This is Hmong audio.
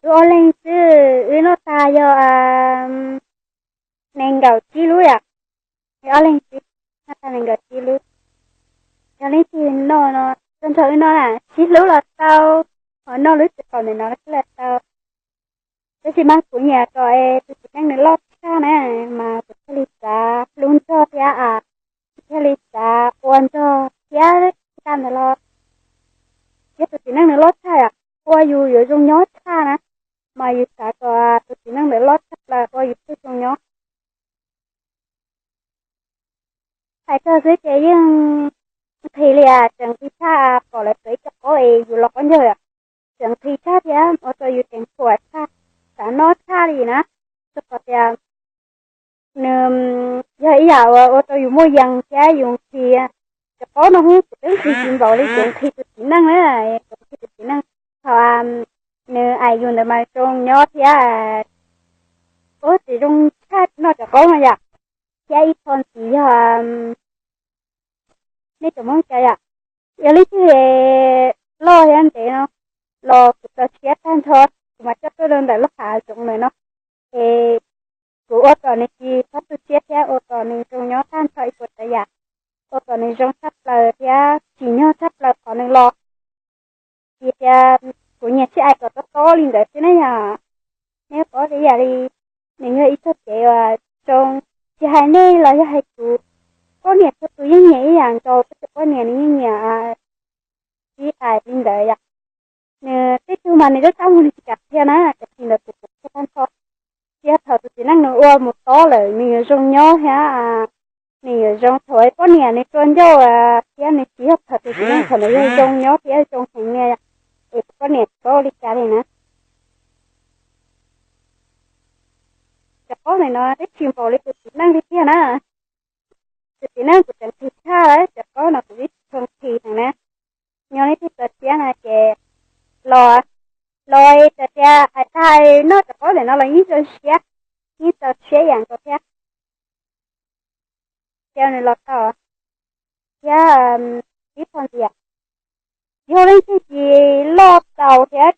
Wb ob leeg xwb, wb noj tag yog nees nkaum tsib lub yom. Wb ob leeg xwb, noj tag nees nkaum tsib lub. Yog leej twg noj no, tag nrho wb noj na, tsib lub los tau, ho noj lub tsis qaum ntawm no los tau. Tab sis mas kuv nyiam kom es tus txiv neej nws loj tshaj na, mas kuv thiaj li xav hlub nrog thiab, kuv thiaj li xav ua nrog thiab. Tsis tas ntawd los yog tus txiv neej nws loj tshaj yom, ua yus yuav zoo nyob tshaj na, mas yus xav kom tus txiv neej ntawd loj tshaj plaws ua yus thiaj zoo nyob. Hais txog xwb ces yeej nqhis li, tseem nqhis tshaj pom lawv txawv ib co qaub es yus los qaub ncaug, tseem nqhis tshaj thiab ua rau yus tseem thuam tshaj, xav noj tshaj li na. Rau qhov tias nws yog ib yam uas ua rau yus muaj yees thiab yus nqhis. Cov qaub no kuv twb nqhis tsis npaum li kuv nqhis tus txiv neej na, kuv nqhis tus txiv neej. Thaum nws aim yus ntawd mas zoo nyob thiab, ua tsis zoo tshaj noj cov qaub no yom. Thiab ib qho ntxiv yog nej cov Hmoob cas yom, yog leej twg loj thiab ntev no los kuv txaus siab tag nrho, kuv mam coj tuaj rau ntawm lub hav zoov ntawm no es kuv ua kom nws tsis txhob tu siab thiab ua kom nws zoo nyob tag nrho ib puas tsav yam, ua kom nws zoo tshaj plaws thiab tsim nyog tshaj plaws qhov nws los. Vim tias kuv nyiam sib aim kom tob tob li ntawd xwb na yom. Nej paub tias ib yam li nws yog ib txoj kev uas zoo, tsis hais nej los yog hais kuv, poj niam txhua tus yeej nyiam ib yam nkaus, peb cov poj niam nws yeej nyiam sib aim li ntawd yom. Nws tej tug mas nws rab kab muag nws tsis kam qhia na, tab sis ntawd kuv qhia tag nrho. Tsis yog thaum tus txiv neej nws ua mus tob lawm nws yuav zoo nyob thiab, nws yuav zoo thaum poj niam nws tua ncauj thiab nws tsis yog thaum tus txiv neej thaum ntawd yog zoo nyob thiab zoo heev li, es tus poj niam tsis paub ua li cas li na. Cov qaub ntawm no twb tsis npaum li tus txiv neej li tiag na. Tus txiv neej kuv tseem nqhis tshaj lawm, cov qaub no kuv twb tsis tshua nqhis heev na. Yog leej twg txaus siab no ces los, los txawm tias hais tag noj cov qaub ntawm no los yeej zoo siab, yeej txaus siab ib yam nkaus thiab. Ces nws los tau thiab. Ib qho ntxiv, yog leej twg tsis loj txaus thiab